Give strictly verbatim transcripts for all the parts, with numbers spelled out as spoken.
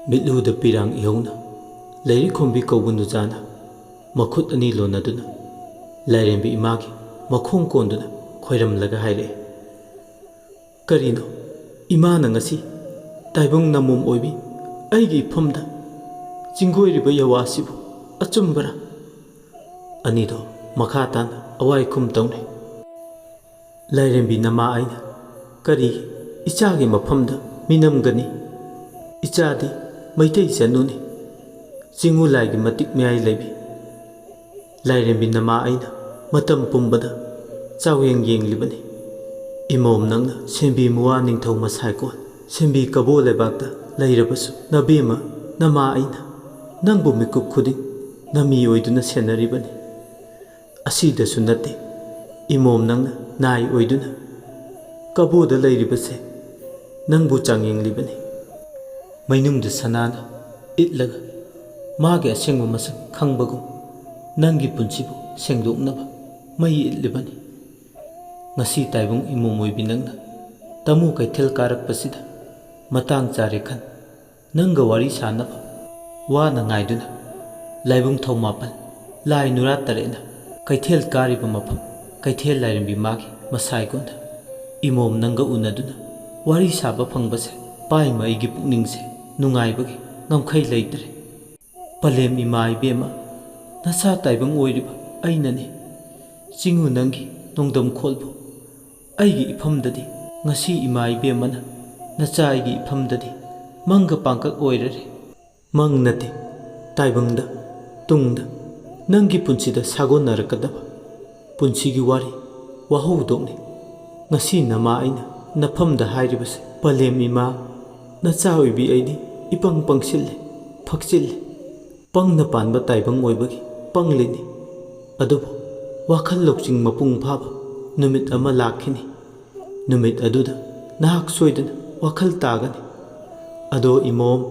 ꯃꯤꯠꯂꯨꯗ ꯄꯤꯔꯥꯡ ꯏꯍꯧꯅ, ꯂꯩꯔꯤꯛ ꯈꯣꯝꯕꯤ ꯀꯧꯕ ꯅꯨꯖꯥꯅ ꯃꯈꯨꯠ ꯑꯅꯤ ꯂꯣꯟꯅꯗꯨꯅ ꯂꯥꯏꯔꯦꯝꯕꯤ ꯏꯃꯥꯒꯤ ꯃꯈꯣꯡ ꯀꯣꯟꯗꯨꯅ ꯈꯣꯏꯔꯝꯂꯒ ꯍꯥꯏꯔꯛꯏ, "ꯀꯔꯤꯅꯣ ꯏꯃꯥꯅ ꯉꯁꯤ ꯇꯥꯏꯕꯪ ꯅꯃꯣꯝ ꯑꯣꯏꯕꯤ ꯑꯩꯒꯤ ꯏꯐꯝꯗ ꯆꯤꯡꯒꯣꯏꯔꯤꯕ ꯌꯋꯥꯁꯤꯕꯨ ꯑꯆꯨꯝꯕꯔꯥ?" ꯑꯅꯤꯗꯣ ꯃꯈꯥ ꯇꯥꯅ ꯑꯋꯥꯏ ꯈꯨꯝ ꯇꯧꯅꯩ꯫ ꯂꯥꯏꯔꯦꯝꯕꯤ ꯅꯃꯥ ꯑꯩꯅ, "ꯀꯔꯤ ꯏꯆꯥꯒꯤ ꯃꯐꯝꯗ ꯃꯤꯅꯝꯒꯅꯤ? ꯏꯆꯥꯗꯤ ꯃꯩꯇꯩ ꯆꯅꯨꯅꯤ, ꯆꯤꯡꯉꯨ ꯂꯥꯏꯒꯤ ꯃꯇꯤꯛ ꯃꯌꯥꯏ ꯂꯩꯕꯤ꯫" ꯂꯥꯏꯔꯦꯝꯕꯤ ꯅꯃꯥ ꯑꯩꯅ ꯃꯇꯝ ꯄꯨꯝꯕꯗ ꯆꯥꯎꯌꯦꯡ ꯌꯦꯡꯂꯤꯕꯅꯤ꯫ ꯏꯃꯣꯝ ꯅꯪꯅ ꯁꯦꯝꯕꯤ ꯃꯨꯋꯥ ꯅꯤꯡꯊꯧ ꯃꯁꯥꯏꯀꯣꯟ, ꯁꯦꯝꯕꯤ ꯀꯕꯣ ꯂꯩꯕꯥꯛꯇ ꯂꯩꯔꯕꯁꯨ ꯅꯕꯦꯝꯃ ꯅꯃꯥ ꯑꯩꯅ ꯅꯪꯕꯨ ꯃꯤꯀꯨꯞ ꯈꯨꯗꯤꯡ ꯅꯃꯤ ꯑꯣꯏꯗꯨꯅ ꯁꯦꯟꯅꯔꯤꯕꯅꯤ꯫ ꯑꯁꯤꯗꯁꯨ ꯅꯠꯇꯦ, ꯏꯃꯣꯝ ꯅꯪꯅ ꯅꯥꯏ ꯑꯣꯏꯗꯨꯅ ꯀꯕꯣꯗ ꯂꯩꯔꯤꯕꯁꯦ ꯅꯪꯕꯨ ꯆꯥꯡꯌꯦꯡꯂꯤꯕꯅꯤ꯫ ꯃꯩꯅꯨꯡꯗ ꯁꯅꯥꯅ ꯏꯠꯂꯒ ꯃꯥꯒꯤ ꯑꯁꯦꯡꯕ ꯃꯁꯛ ꯈꯪꯕꯒꯨꯝ ꯅꯪꯒꯤ ꯄꯨꯟꯁꯤꯕꯨ ꯁꯦꯡꯗꯣꯛꯅꯕ ꯃꯩ ꯏꯠꯂꯤꯕꯅꯤ꯫ ꯉꯁꯤ ꯇꯥꯏꯕꯪ ꯏꯃꯣꯝ ꯑꯣꯏꯕꯤ ꯅꯪꯅ ꯇꯥꯃꯨ ꯀꯩꯊꯦꯜ ꯀꯥꯔꯛꯄꯁꯤꯗ ꯃꯇꯥꯡ ꯆꯥꯔꯦ ꯈꯟ ꯅꯪꯒ ꯋꯥꯔꯤ ꯁꯥꯅꯕ ꯋꯥꯅ ꯉꯥꯏꯗꯨꯅ ꯂꯥꯏꯕꯨꯡ ꯊꯧꯃꯥꯄꯜ, ꯂꯥꯏ ꯅꯨꯔꯥ ꯇꯔꯦꯠꯅ ꯀꯩꯊꯦꯜ ꯀꯥꯔꯤꯕ ꯃꯐꯝ ꯀꯩꯊꯦꯜ ꯂꯥꯏꯔꯦꯝꯕꯤ ꯃꯥꯒꯤ ꯃꯁꯥꯏꯒꯨꯝꯗ ꯏꯃꯣꯝ ꯅꯪꯒ ꯎꯅꯗꯨꯅ ꯋꯥꯔꯤ ꯁꯥꯕ ꯐꯪꯕꯁꯦ ꯄꯥꯏꯃ ꯑꯩꯒꯤ ꯄꯨꯛꯅꯤꯡꯁꯦ ꯅꯨꯡꯉꯥꯏꯕꯒꯤ ꯉꯝꯈꯩ ꯂꯩꯇ꯭ꯔꯦ꯫ ꯄꯂꯦꯝ ꯏꯃꯥ ꯏꯕꯦꯝꯃ, ꯅꯆꯥ ꯇꯥꯏꯕꯪ ꯑꯣꯏꯔꯤꯕ ꯑꯩꯅꯅꯤ꯫ ꯆꯤꯡꯉꯨ ꯅꯪꯒꯤ ꯅꯣꯡꯗꯝ ꯈꯣꯜꯕꯨ ꯑꯩꯒꯤ ꯏꯐꯝꯗꯗꯤ, ꯉꯁꯤ ꯏꯃꯥ ꯏꯕꯦꯝꯃꯅ ꯅꯆꯥ ꯑꯩꯒꯤ ꯏꯐꯝꯗꯗꯤ ꯃꯪꯒ ꯄꯥꯡꯀꯛ ꯑꯣꯏꯔꯔꯦ꯫ ꯃꯪ ꯅꯠꯇꯦ, ꯇꯥꯏꯕꯪꯗ, ꯇꯨꯡꯗ ꯅꯪꯒꯤ ꯄꯨꯟꯁꯤꯗ ꯁꯥꯒꯣꯟꯅꯔꯛꯀꯗꯕ ꯄꯨꯟꯁꯤꯒꯤ ꯋꯥꯔꯤ, ꯋꯥꯍꯧꯗꯣꯛꯅꯤ꯫ ꯉꯁꯤ ꯅꯃꯥ ꯑꯩꯅ ꯅꯐꯝꯗ ꯍꯥꯏꯔꯤꯕꯁꯦ, ꯄꯂꯦꯝ ꯏꯃꯥ, ꯅꯆꯥ ꯑꯣꯏꯕꯤ ꯑꯩꯗꯤ ꯏꯄꯪ ꯄꯪꯁꯤꯜꯂꯦ, ꯐꯛꯆꯤꯜꯂꯦ꯫ ꯄꯪꯅ ꯄꯥꯟꯕ ꯇꯥꯏꯕꯪ ꯑꯣꯏꯕꯒꯤ ꯄꯪꯂꯤꯅꯤ꯫ ꯑꯗꯨꯕꯨ ꯋꯥꯈꯜ ꯂꯧꯁꯤꯡ ꯃꯄꯨꯡ ꯐꯥꯕ ꯅꯨꯃꯤꯠ ꯑꯃ ꯂꯥꯛꯈꯤꯅꯤ꯫ ꯅꯨꯃꯤꯠ ꯑꯗꯨꯗ ꯅꯍꯥꯛ ꯁꯣꯏꯗꯅ ꯋꯥꯈꯜ ꯇꯥꯒꯅꯤ꯫ ꯑꯗꯣ ꯏꯃꯣꯝ,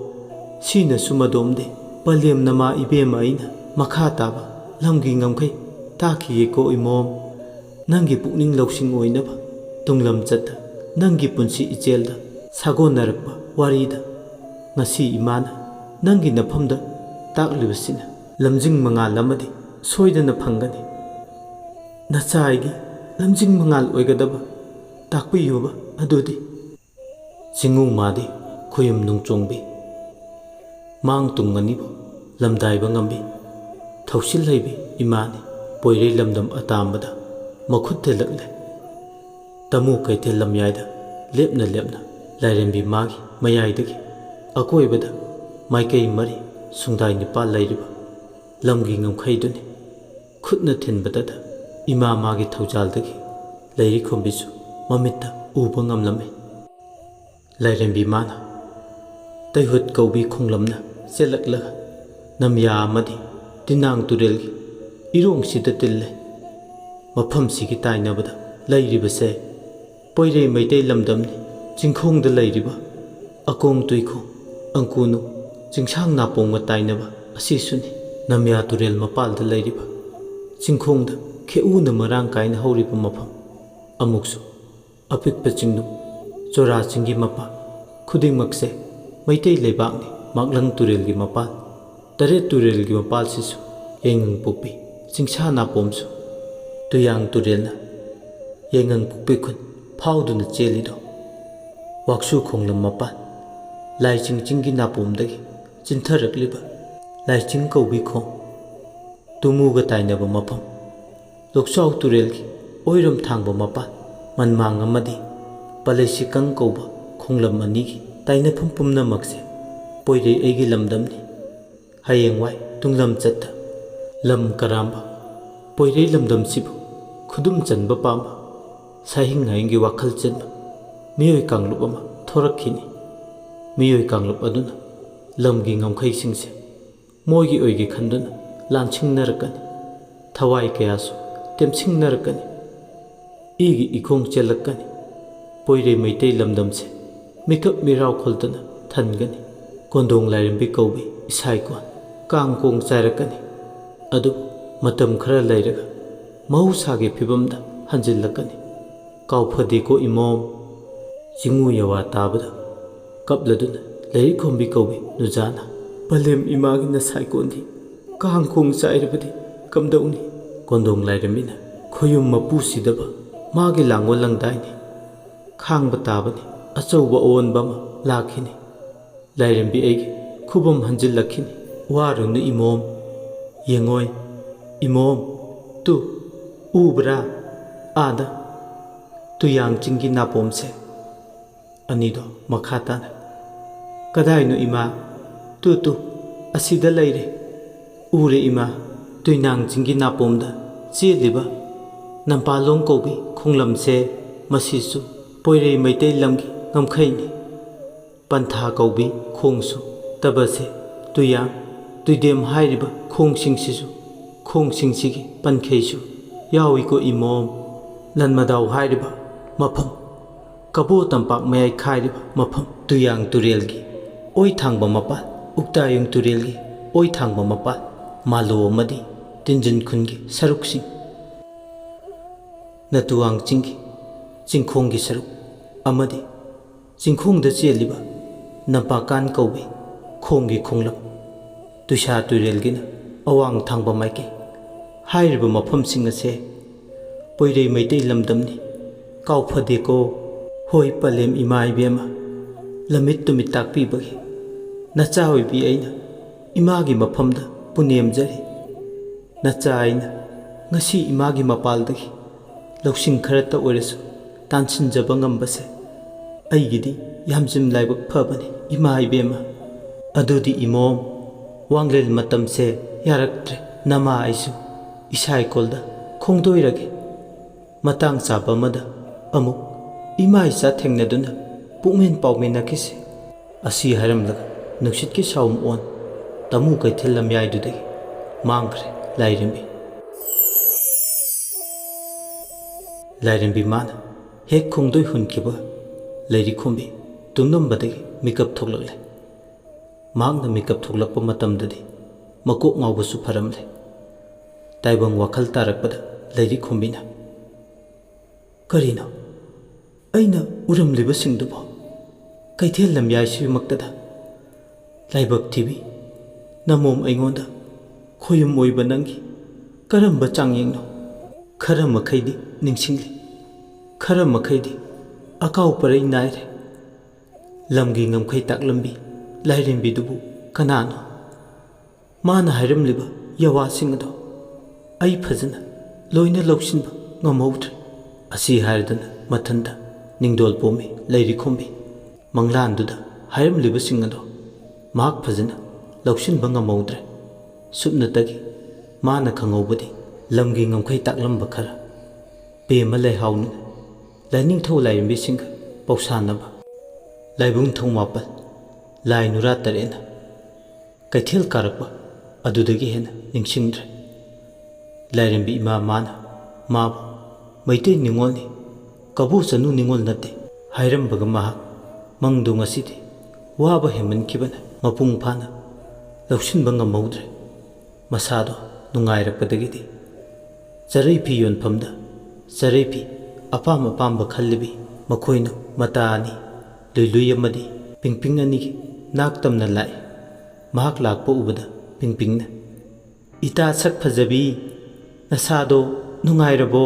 ꯁꯤꯅꯁꯨ ꯃꯗꯣꯝꯗꯤ ꯄꯂꯦꯝ ꯅꯃꯥ ꯏꯕꯦꯝꯃ ꯑꯩꯅ ꯃꯈꯥ ꯇꯥꯕ ꯂꯝꯒꯤ ꯉꯝꯈꯩ ꯇꯥꯈꯤꯒꯦꯀꯣ ꯏꯃꯣꯝ꯫ ꯅꯪꯒꯤ ꯄꯨꯛꯅꯤꯡ ꯂꯧꯁꯤꯡ ꯑꯣꯏꯅꯕ ꯇꯨꯡꯂꯝꯆꯠꯇ ꯅꯪꯒꯤ ꯄꯨꯟꯁꯤ ꯏꯆꯦꯜꯗ ꯁꯥꯒꯣꯟꯅꯔꯛꯄ ꯋꯥꯔꯤꯗ ꯉꯁꯤ ꯏꯃꯥꯅ ꯅꯪꯒꯤ ꯅꯐꯝꯗ ꯇꯥꯛꯂꯤꯕꯁꯤꯅ ꯂꯝꯖꯤꯡ ꯃꯉꯥꯜ ꯑꯃꯗꯤ ꯁꯣꯏꯗꯅ ꯐꯪꯒꯅꯤ꯫ ꯅꯆꯥ ꯑꯩꯒꯤ ꯂꯝꯖꯤꯡ ꯃꯉꯥꯜ ꯑꯣꯏꯒꯗꯕ ꯇꯥꯛꯄꯤꯌꯨꯕ ꯑꯗꯨꯗꯤ꯫ ꯆꯤꯡꯉꯨ ꯃꯥꯗꯤ ꯈꯣꯌꯨꯝ ꯅꯨꯡꯆꯣꯡꯕꯤ, ꯃꯥꯡ ꯇꯨꯡ ꯑꯅꯤꯕꯨ ꯂꯝꯗꯥꯏꯕ ꯉꯝꯕꯤ, ꯊꯧꯁꯤꯜ ꯍꯩꯕꯤ ꯏꯃꯥꯅꯤ꯫ ꯄꯣꯏꯔꯩ ꯂꯝꯗꯝ ꯑꯇꯥꯝꯕꯗ ꯃꯈꯨꯠ ꯊꯤꯜꯂꯛꯂꯦ꯫ ꯇꯃꯨ ꯀꯩꯊꯦꯜ ꯂꯝꯌꯥꯏꯗ ꯂꯦꯞꯅ ꯂꯦꯞꯅ ꯂꯥꯏꯔꯦꯝꯕꯤ ꯃꯥꯒꯤ ꯃꯌꯥꯏꯗꯒꯤ ꯑꯀꯣꯏꯕꯗ ꯃꯥꯏꯀꯩ ꯃꯔꯤ ꯁꯨꯡꯗꯥꯏ ꯅꯤꯄꯥꯜ ꯂꯩꯔꯤꯕ ꯂꯝꯒꯤ ꯉꯝꯈꯩꯗꯨꯅꯤ꯫ ꯈꯨꯠꯅ ꯊꯤꯟꯕꯗꯗ ꯏꯃꯥ ꯃꯥꯒꯤ ꯊꯧꯖꯥꯜꯗꯒꯤ ꯂꯩꯔꯤꯈꯣꯝꯕꯤꯁꯨ ꯃꯃꯤꯠꯇ ꯎꯕ ꯉꯝꯂꯝꯃꯤ꯫ ꯂꯥꯏꯔꯦꯝꯕꯤ ꯃꯥꯅ ꯇꯩꯍꯨꯠ ꯀꯧꯕꯤ ꯈꯣꯡꯂꯝꯅ ꯆꯦꯜꯂꯛꯂꯒ ꯅꯝꯌꯥ ꯑꯃꯗꯤ ꯇꯤꯅꯥꯡ ꯇꯨꯔꯦꯜꯒꯤ ꯏꯔꯣꯡꯁꯤꯗ ꯇꯤꯜꯂꯦ꯫ ꯃꯐꯝꯁꯤꯒꯤ ꯇꯥꯏꯅꯕꯗ ꯂꯩꯔꯤꯕꯁꯦ ꯄꯣꯏꯔꯩ ꯃꯩꯇꯩ ꯂꯝꯗꯝꯅꯤ꯫ ꯆꯤꯡꯈꯣꯡꯗ ꯂꯩꯔꯤꯕ ꯑꯀꯣꯡ ꯇꯨꯏꯈꯣꯡ, ꯑꯪꯀꯨꯅꯨ, ꯆꯤꯡꯁꯥꯡ ꯅꯥꯄꯣꯡꯒ ꯇꯥꯏꯅꯕ ꯑꯁꯤꯁꯨꯅꯤ꯫ ꯅꯝꯌꯥ ꯇꯨꯔꯦꯜ ꯃꯄꯥꯜꯗ ꯂꯩꯔꯤꯕ ꯆꯤꯡꯈꯣꯡꯗ ꯈꯦꯎꯅ ꯃꯔꯥꯡ ꯀꯥꯏꯅ ꯍꯧꯔꯤꯕ ꯃꯐꯝ ꯑꯃꯨꯛꯁꯨ ꯑꯄꯤꯛꯄ ꯆꯤꯡꯅꯨꯡ, ꯆꯣꯔꯥ ꯆꯤꯡꯒꯤ ꯃꯄꯥ ꯈꯨꯗꯤꯡꯃꯛꯁꯦ ꯃꯩꯇꯩ ꯂꯩꯕꯥꯛꯅꯤ꯫ ꯃꯥꯛꯂꯪ ꯇꯨꯔꯦꯜꯒꯤ ꯃꯄꯥꯜ, ꯇꯔꯦꯠ ꯇꯨꯔꯦꯜꯒꯤ ꯃꯄꯥꯜꯁꯤꯁꯨ ꯌꯥꯏꯉꯪꯄꯣꯛꯄꯤ ꯆꯤꯡꯁꯥ ꯅꯥꯄꯣꯝꯁꯨ ꯇꯨꯌꯥꯡ ꯇꯨꯔꯦꯜꯅ ꯌꯥꯏꯉꯪꯄꯣꯛꯄꯤ ꯈꯨꯟ ꯐꯥꯎꯗꯨꯅ ꯆꯦꯜꯂꯤꯗꯣ꯫ ꯋꯥꯛꯁꯨ ꯈꯣꯡꯂꯝ ꯃꯄꯥꯜ, ꯂꯥꯏꯆꯤꯡ ꯆꯤꯡꯒꯤ ꯅꯥꯄꯣꯝꯗꯒꯤ ꯆꯤꯟꯊꯔꯛꯂꯤꯕ ꯂꯥꯏꯆꯤꯡ ꯀꯧꯕꯤ ꯈꯣꯡ, ꯇꯨꯃꯨꯒ ꯇꯥꯏꯅꯕ ꯃꯐꯝ, ꯂꯣꯛꯆꯥꯎ ꯇꯨꯔꯦꯜꯒꯤ ꯑꯣꯏꯔꯣꯝ ꯊꯥꯡꯕ ꯃꯄꯥꯟ, ꯃꯟꯃꯥꯡ ꯑꯃꯗꯤ ꯄꯂꯩꯁꯤꯀꯪ ꯀꯧꯕ ꯈꯣꯡꯂꯝ ꯑꯅꯤꯒꯤ ꯇꯥꯏꯅꯐꯝ ꯄꯨꯝꯅꯃꯛꯁꯦ ꯄꯣꯏꯔꯩ ꯑꯩꯒꯤ ꯂꯝꯗꯝꯅꯤ꯫ ꯍꯌꯦꯡꯋꯥꯏ ꯇꯨꯡꯂꯝꯆꯠꯇ ꯂꯝ ꯀꯔꯥꯝꯕ, ꯄꯣꯏꯔꯩ ꯂꯝꯗꯝꯁꯤꯕꯨ ꯈꯨꯗꯨꯝ ꯆꯟꯕ ꯄꯥꯝꯕ, ꯁꯥꯍꯤꯡ ꯅꯥꯍꯤꯡꯒꯤ ꯋꯥꯈꯜ ꯆꯦꯟꯕ ꯃꯤꯑꯣꯏ ꯀꯥꯡꯂꯨꯞ ꯑꯃ ꯊꯣꯔꯛꯈꯤꯅꯤ꯫ ꯃꯤꯑꯣꯏ ꯀꯥꯡꯂꯨꯞ ꯑꯗꯨꯅ ꯂꯝꯒꯤ ꯉꯝꯈꯩꯁꯤꯡꯁꯦ ꯃꯣꯏꯒꯤ ꯑꯣꯏꯒꯦ ꯈꯟꯗꯨꯅ ꯂꯥꯟꯁꯤꯡꯅꯔꯛꯀꯅꯤ꯫ ꯊꯋꯥꯏ ꯀꯌꯥꯁꯨ ꯇꯦꯝꯁꯤꯡꯅꯔꯛꯀꯅꯤ꯫ ꯏꯒꯤ ꯏꯈꯣꯡ ꯆꯦꯜꯂꯛꯀꯅꯤ꯫ ꯄꯣꯏꯔꯩ ꯃꯩꯇꯩ ꯂꯝꯗꯝꯁꯦ ꯃꯤꯀꯞ ꯃꯤꯔꯥꯎ ꯈꯣꯜꯗꯅ ꯊꯟꯒꯅꯤ꯫ ꯀꯣꯟꯗꯣꯡ ꯂꯥꯏꯔꯦꯝꯕꯤ ꯀꯧꯕꯤ ꯏꯁꯥ ꯏꯀꯣꯟ ꯀꯥꯡ ꯀꯣꯡ ꯆꯥꯏꯔꯛꯀꯅꯤ꯫ ꯑꯗꯨꯕꯨ ꯃꯇꯝ ꯈꯔ ꯂꯩꯔꯒ ꯃꯍꯧꯁꯥꯒꯤ ꯐꯤꯕꯝꯗ ꯍꯟꯖꯤꯜꯂꯛꯀꯅꯤ꯫ ꯀꯥꯎꯐꯗꯦꯀꯣ ꯏꯃꯣꯝ꯫ ꯆꯤꯡꯉꯨ ꯌꯥꯋꯥ ꯇꯥꯕꯗ ꯀꯞꯂꯗꯨꯅ ꯂꯥꯏꯔꯤꯛ ꯈꯣꯝꯕꯤ ꯀꯧꯏ ꯅꯨꯖꯥꯅ꯫ "ꯄꯂꯦꯝ ꯏꯃꯥꯒꯤ ꯅꯁꯥꯏꯀꯣꯟꯗꯤ ꯀꯥꯡ ꯈꯣꯡ ꯆꯥꯏꯔꯕꯗꯤ ꯀꯝꯗꯧꯅꯤ?" ꯀꯣꯟꯗꯣꯡ ꯂꯥꯏꯔꯦꯝꯕꯤꯅ ꯈꯣꯌꯨꯝ ꯃꯄꯨ ꯁꯤꯗꯕ ꯃꯥꯒꯤ ꯂꯥꯡꯒꯣꯜ ꯂꯪꯗꯥꯏꯅꯤ꯫ "ꯈꯥꯡꯕ ꯇꯥꯕꯅꯤ, ꯑꯆꯧꯕ ꯑꯑꯣꯟꯕ ꯑꯃ ꯂꯥꯛꯈꯤꯅꯤ꯫ ꯂꯥꯏꯔꯦꯝꯕꯤ ꯑꯩꯒꯤ ꯈꯨꯕꯝ ꯍꯟꯖꯤꯜꯂꯛꯈꯤꯅꯤ꯫ ꯋꯥꯔꯨꯅꯨ ꯏꯃꯣꯝ꯫ ꯌꯦꯡꯉꯣꯏ ꯏꯃꯣꯝ, ꯇꯨ, ꯎꯕ꯭ꯔꯥ? ꯑꯥꯗ ꯇꯨꯌꯥꯡ ꯆꯤꯡꯒꯤ ꯅꯥꯄꯣꯝꯁꯦ ꯑꯅꯤꯗꯣ ꯃꯈꯥ ꯇꯥꯅ꯫ ꯀꯗꯥꯏꯅꯣ ꯏꯃꯥ? ꯇꯨ, ꯇꯨ, ꯑꯁꯤꯗ ꯂꯩꯔꯦ꯫ ꯎꯔꯦ ꯏꯃꯥ, ꯇꯨꯏꯅꯥꯡ ꯆꯤꯡꯒꯤ ꯅꯥꯄꯣꯝꯗ ꯆꯦꯜꯂꯤꯕ ꯅꯝꯄꯥꯂꯣꯡ ꯀꯧꯕꯤ ꯈꯣꯡꯂꯝꯁꯦ, ꯃꯁꯤꯁꯨ ꯄꯣꯏꯔꯩ ꯃꯩꯇꯩ ꯂꯝꯒꯤ ꯉꯝꯈꯩꯅꯤ꯫ ꯄꯟꯊꯥ ꯀꯧꯕꯤ ꯈꯣꯡꯁꯨ, ꯇꯕꯁꯦ, ꯇꯨꯌꯥꯡ, ꯇꯨꯏꯗꯦꯝ ꯍꯥꯏꯔꯤꯕ ꯈꯣꯡꯁꯤꯡꯁꯤꯁꯨ, ꯈꯣꯡꯁꯤꯡꯁꯤꯒꯤ ꯄꯟꯈꯩꯁꯨ ꯌꯥꯎꯏꯀꯣ ꯏꯃꯣꯝ꯫ ꯂꯟꯃꯗꯥꯎ ꯍꯥꯏꯔꯤꯕ ꯃꯐꯝ, ꯀꯕꯣ ꯇꯝꯄꯥꯛ ꯃꯌꯥꯏ ꯈꯥꯏꯔꯤꯕ ꯃꯐꯝ, ꯇꯨꯌꯥꯡ ꯇꯨꯔꯦꯜꯒꯤ ꯑꯣꯏ ꯊꯥꯡꯕ ꯃꯄꯥꯜ, ꯎꯛꯇꯥꯌꯨꯡ ꯇꯨꯔꯦꯜꯒꯤ ꯑꯣꯏ ꯊꯥꯡꯕ ꯃꯄꯥꯜ, ꯃꯥꯂꯣ ꯑꯃꯗꯤ ꯇꯤꯟꯖꯤꯟ ꯈꯨꯟꯒꯤ ꯁꯔꯨꯛꯁꯤꯡ, ꯅꯇꯨꯋꯥꯡ ꯆꯤꯡꯒꯤ ꯆꯤꯡꯈꯣꯡꯒꯤ ꯁꯔꯨꯛ ꯑꯃꯗꯤ ꯆꯤꯡꯈꯣꯡꯗ ꯆꯦꯜꯂꯤꯕ ꯅꯝꯄꯥꯀꯥꯟ ꯀꯧꯕꯤ ꯈꯣꯡꯒꯤ ꯈꯣꯡꯂꯝ, ꯇꯨꯏꯁꯥ ꯇꯨꯔꯦꯜꯒꯤꯅ ꯑꯋꯥꯡ ꯊꯥꯡꯕ ꯃꯥꯏꯀꯩ ꯍꯥꯏꯔꯤꯕ ꯃꯐꯝꯁꯤꯡ ꯑꯁꯦ ꯄꯣꯏꯔꯩ ꯃꯩꯇꯩ ꯂꯝꯗꯝꯅꯤ꯫ ꯀꯥꯎꯐꯗꯦꯀꯣ꯫ ꯍꯣꯏ ꯄꯂꯦꯝ ꯏꯃꯥ ꯏꯕꯦꯝꯃ, ꯂꯝꯃꯤꯠ ꯇꯨꯃꯤꯠ ꯇꯥꯛꯄꯤꯕꯒꯤ ꯅꯆꯥ ꯑꯣꯏꯕꯤ ꯑꯩꯅ ꯏꯃꯥꯒꯤ ꯃꯐꯝꯗ ꯄꯨꯅꯦꯝꯖꯔꯤ꯫ ꯅꯆꯥ ꯑꯩꯅ ꯉꯁꯤ ꯏꯃꯥꯒꯤ ꯃꯄꯥꯜꯗꯒꯤ ꯂꯧꯁꯤꯡ ꯈꯔꯇ ꯑꯣꯏꯔꯁꯨ ꯇꯥꯟꯁꯤꯟꯖꯕ ꯉꯝꯕꯁꯦ ꯑꯩꯒꯤꯗꯤ ꯌꯥꯝꯖꯤꯟ ꯂꯥꯏꯕꯛ ꯐꯕꯅꯤ ꯏꯃꯥ ꯏꯕꯦꯝꯃ꯫ ꯑꯗꯨꯗꯤ ꯏꯃꯣꯝ, ꯋꯥꯡꯂꯦꯟ ꯃꯇꯝꯁꯦ ꯌꯥꯔꯛꯇ꯭ꯔꯦ꯫ ꯅꯃꯥ ꯑꯩꯁꯨ ꯏꯁꯥ ꯏꯀꯣꯜꯗ ꯈꯣꯡꯗꯣꯏꯔꯒꯦ꯫ ꯃꯇꯥꯡ ꯆꯥꯕ ꯑꯃꯗ ꯑꯃꯨꯛ ꯏꯃꯥ ꯏꯆꯥ ꯊꯦꯡꯅꯗꯨꯅ ꯄꯨꯛꯃꯦꯟ ꯄꯥꯎꯃꯤꯟꯅꯈꯤꯁꯤ꯫ ꯑꯁꯤ ꯍꯥꯏꯔꯝꯂꯒ ꯅꯨꯡꯁꯤꯠꯀꯤ ꯁꯥꯎꯝ ꯑꯣꯟ ꯇꯃꯨ ꯀꯩꯊꯦꯜ ꯂꯝꯌꯥꯏꯗꯨꯗꯒꯤ ꯃꯥꯡꯈ꯭ꯔꯦ ꯂꯥꯏꯔꯦꯝꯕꯤ꯫ ꯂꯥꯏꯔꯦꯝꯕꯤ ꯃꯥꯅ ꯍꯦꯛ ꯈꯣꯡꯗꯣꯏ ꯍꯨꯟꯈꯤꯕ ꯂꯩꯔꯤꯈꯣꯝꯕꯤ ꯇꯨꯝꯂꯝꯕꯗꯒꯤ ꯃꯤꯀꯞ ꯊꯣꯛꯂꯛꯂꯦ꯫ ꯃꯍꯥꯛꯅ ꯃꯤꯀꯞ ꯊꯣꯛꯂꯛꯄ ꯃꯇꯝꯗꯗꯤ ꯃꯀꯣꯛ ꯉꯥꯎꯕꯁꯨ ꯐꯔꯝꯂꯦ꯫ ꯇꯥꯏꯕꯪ ꯋꯥꯈꯜ ꯇꯥꯔꯛꯄꯗ ꯂꯩꯔꯤꯈꯣꯝꯕꯤꯅ, "ꯀꯔꯤꯅꯣ ꯑꯩꯅ ꯎꯔꯝꯂꯤꯕꯁꯤꯡꯗꯨꯕꯣ? ꯀꯩꯊꯦꯜ ꯂꯝꯌꯥꯏꯁꯤꯃꯛꯇꯗ ꯂꯥꯏꯕꯛ ꯊꯤꯕꯤ, ꯅꯃꯣꯝ ꯑꯩꯉꯣꯟꯗ ꯈꯣꯌꯨꯝ ꯑꯣꯏꯕ ꯅꯪꯒꯤ ꯀꯔꯝꯕ ꯆꯥꯡꯌꯦꯡꯅꯣ? ꯈꯔ ꯃꯈꯩꯗꯤ ꯅꯤꯡꯁꯤꯡꯂꯤ, ꯈꯔ ꯃꯈꯩꯗꯤ ꯑꯀꯥꯎ ꯄꯔꯩ ꯅꯥꯏꯔꯦ꯫ ꯂꯝꯒꯤ ꯉꯝꯈꯩ ꯇꯥꯛꯂꯝꯕꯤ ꯂꯥꯏꯔꯦꯝꯕꯤꯗꯨꯕꯨ ꯀꯅꯥꯅꯣ? ꯃꯥꯅ ꯍꯥꯏꯔꯝꯂꯤꯕ ꯌꯥꯋꯥꯁꯤꯡ ꯑꯗꯣ ꯑꯩ ꯐꯖꯅ ꯂꯣꯏꯅ ꯂꯧꯁꯤꯟꯕ ꯉꯝꯍꯧꯗ꯭ꯔꯦ꯫ ꯑꯁꯤ ꯍꯥꯏꯔꯗꯨꯅ ꯃꯊꯟꯇ ꯅꯤꯡꯗꯣꯜ ꯄꯣꯝꯃꯤ ꯂꯩꯔꯤꯈꯣꯝꯕꯤ꯫ ꯃꯪꯂꯥꯟꯗꯨꯗ ꯍꯥꯏꯔꯝꯂꯤꯕꯁꯤꯡ ꯑꯗꯣ ꯃꯍꯥꯛ ꯐꯖꯅ ꯂꯧꯁꯤꯟꯕ ꯉꯝꯍꯧꯗ꯭ꯔꯦ꯫ ꯁꯨꯞꯅꯇꯒꯤ ꯃꯥꯅ ꯈꯪꯍꯧꯕꯗꯤ ꯂꯝꯒꯤ ꯉꯝꯈꯩ ꯇꯥꯛꯂꯝꯕ ꯈꯔ, ꯄꯦꯝꯃ ꯂꯩꯍꯥꯎꯅꯨ, ꯂꯥꯏꯅꯤꯡꯊꯧ ꯂꯥꯏꯔꯦꯝꯕꯤꯁꯤꯡꯒ ꯄꯧꯁꯥꯅꯕ, ꯂꯥꯏꯕꯨꯡ ꯊꯣꯡ ꯃꯥꯄꯜ, ꯂꯥꯏ ꯅꯨꯔꯥ ꯇꯔꯦꯠꯅ ꯀꯩꯊꯦꯜ ꯀꯥꯔꯛꯄ, ꯑꯗꯨꯗꯒꯤ ꯍꯦꯟꯅ ꯅꯤꯡꯁꯤꯡꯗ꯭ꯔꯦ꯫ ꯂꯥꯏꯔꯦꯝꯕꯤ ꯏꯃꯥ ꯃꯥꯅ ꯃꯥꯕꯨ ꯃꯩꯇꯩ ꯅꯤꯉꯣꯜꯅꯤ, ꯀꯕꯣ ꯆꯅꯨ ꯅꯤꯉꯣꯜ ꯅꯠꯇꯦ ꯍꯥꯏꯔꯝꯕꯒ ꯃꯍꯥꯛ ꯃꯪꯗꯣ ꯉꯁꯤꯗꯤ ꯋꯥꯕ ꯍꯦꯟꯃꯟꯈꯤꯕꯅ ꯃꯄꯨꯡ ꯐꯥꯅ ꯂꯧꯁꯤꯟꯕ ꯉꯝꯍꯧꯗ꯭ꯔꯦ꯫ ꯃꯁꯥꯗꯣ ꯅꯨꯡꯉꯥꯏꯔꯛꯄꯗꯒꯤꯗꯤ ꯆꯔꯩ ꯐꯤ ꯌꯣꯟꯐꯝꯗ ꯆꯔꯩ ꯐꯤ ꯑꯄꯥꯝ ꯑꯄꯥꯝꯕ ꯈꯜꯂꯤꯕꯤ ꯃꯈꯣꯏꯅ ꯃꯇꯥ ꯑꯅꯤ, ꯂꯨꯏꯂꯨꯏ ꯑꯃꯗꯤ ꯄꯤꯡꯄꯤꯡ ꯑꯅꯤꯒꯤ ꯅꯥꯛ ꯇꯝꯅ ꯂꯥꯛꯏ꯫ ꯃꯍꯥꯛ ꯂꯥꯛꯄ ꯎꯕꯗ ꯄꯤꯡꯄꯤꯡꯅ, "ꯏꯇꯥ ꯁꯛ ꯐꯖꯕꯤ, ꯅꯁꯥꯗꯣ ꯅꯨꯡꯉꯥꯏꯔꯕꯣ?"